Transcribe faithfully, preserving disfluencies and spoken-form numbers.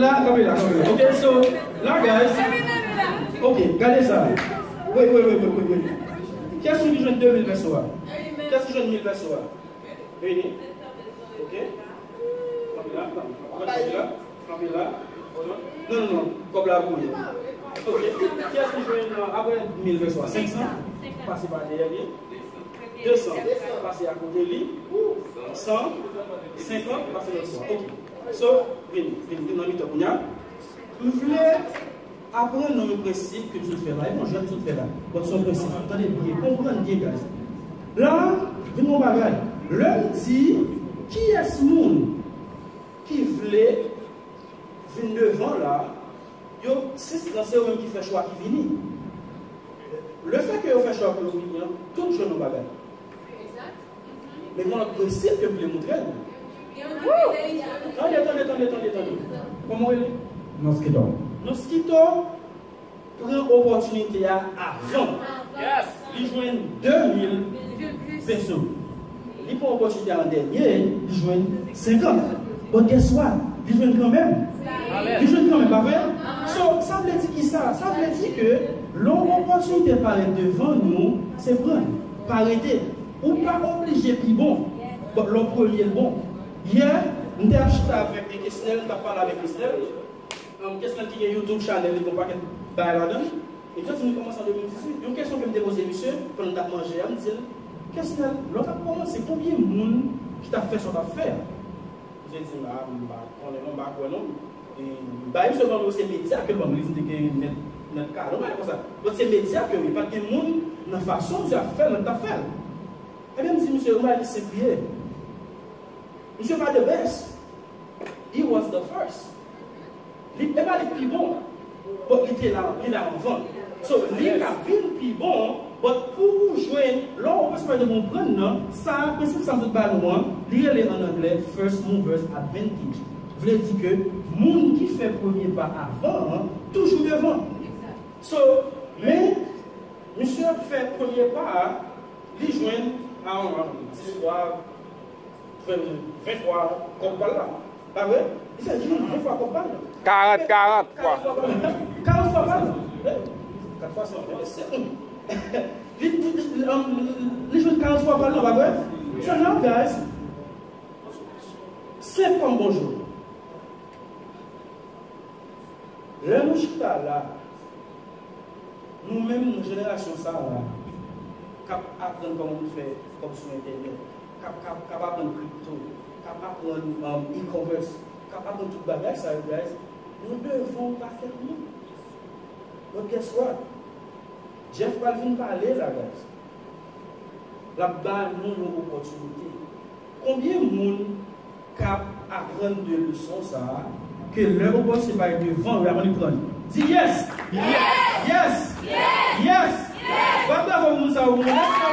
La, kanpe la, kanpe la. Ok, so, la, guys. Ok, gade sa. Wait, wait, wait, wait, wait, wait. Kiyès ki jwenn de mil pèso a? Kiyès ki jwenn mil pèso a? Vini. Ok. Kanpe la, kanpe la, kanpe la. Non, non, non. Kòb la pou ou. Ok. Kiyès ki jwenn, euh, apre mil pèso a? Senk san? Pase pa dèyè li. De san? Pase akote li. San? Senkant? Pase lòt bò. Ok. So, vin, vin, vin nan mitan kounye a. M vle aprann nou yon prensip ke m sot fè la. E bon, jwèt m sot fè la. But se yon prensip. Tande byen, konprann byen, guys. La, vin yon bagay. Lè m di, kiyès moun ki vle vin devan la, yo sis lan se yo menm ki fè chwa ki vini. Lefètke yo fè chwa pou yo vini an, tout jwenn yon bagay. Men gen yon lòt prensip ke m vle montre nou. Tande, tande, tande, tande, tande. Kòman w rele? Noskito. Noskito pran opòtinite a avan. Li jwenn de mil peso. Li pran opòtinite a an dènye, li jwenn senkant. But guess what? Li jwenn kanmenm. Li jwenn kanmenm, pa vre? So, sa vle di ki sa? Sa vle di ke lè yon opòtinite parèt devan nou, se pran l. Pa rete. Ou pa oblije pi bon. But lè w premye l bon. Yè, m te ap chita avèk Kesnel, m t ap pale avèk Kesnel. Um, Kesnel ki gen YouTube channel li, gen yon pakèt bagay ladan l. E m santi m kòmanse an de mil dizuit. Yon kesyon ke m te poze misye, pandan n t ap manje a, m di l, Kesnel, lè w t ap kòmanse, konbyen moun ki t ap fè sa w t ap fè a? Misye di m, a, m pa konnen non, m pa kwè non. E, bagay misye ban m yo, se medya ke l ban m, li di m te gen nèt, nèt kado, bagay konsa. Donk, se medya ke, wi, pa t gen moun nan fason misye ap fè l, nan t ap fè l. Ebyen, m di misye, yon bagay ki senp li ye. Misye pa the best. He was the first. Li, e pa li k pi bon. But li te la, li la anvan. So, li ka vin pi bon, but pou ou jwenn, lè w resevwa de moun pran nan, sa, prensip sa m sot ba nou an, li rele an anglè first movers advantage. Vle di ke moun ki fè premye pa avan an, toujou devan. So, men, misye ap fè premye pa a, li jwenn, a, dis fwa, ven, ven fwa kòb pa l la. Pa vre? Li fè, li jwenn ven fwa kòb pa l la. Karant, karant fwa. Karant fwa pa l la. Karant fwa pa l la. Eh, kat fwa san ven, se, hmm. Li, li, li, um, li jwenn karant fwa pa l la, pa vre? So now, guys, se kòm bonjou. Lè nou chita la, nou menm, nou jenerasyon sa a la, k ap aprann kòman pou fè kòb sou entènèt, k ap, k ap, k ap aprann kripto, k ap aprann, um, e-commerce, k ap aprann tout bagay sa yo, guys, nou devan yon pakèt moun. But guess what? Jeff pral vin pale la, guys. L ap ba nou yon opòtinite. Konbyen moun k ap aprann de leson sa a, ke lè opòtinite parèt devan yo, avan li pran li? Di yes! Yes! Yes! Yes! Bat bravo pou moun sa yo pou mwen.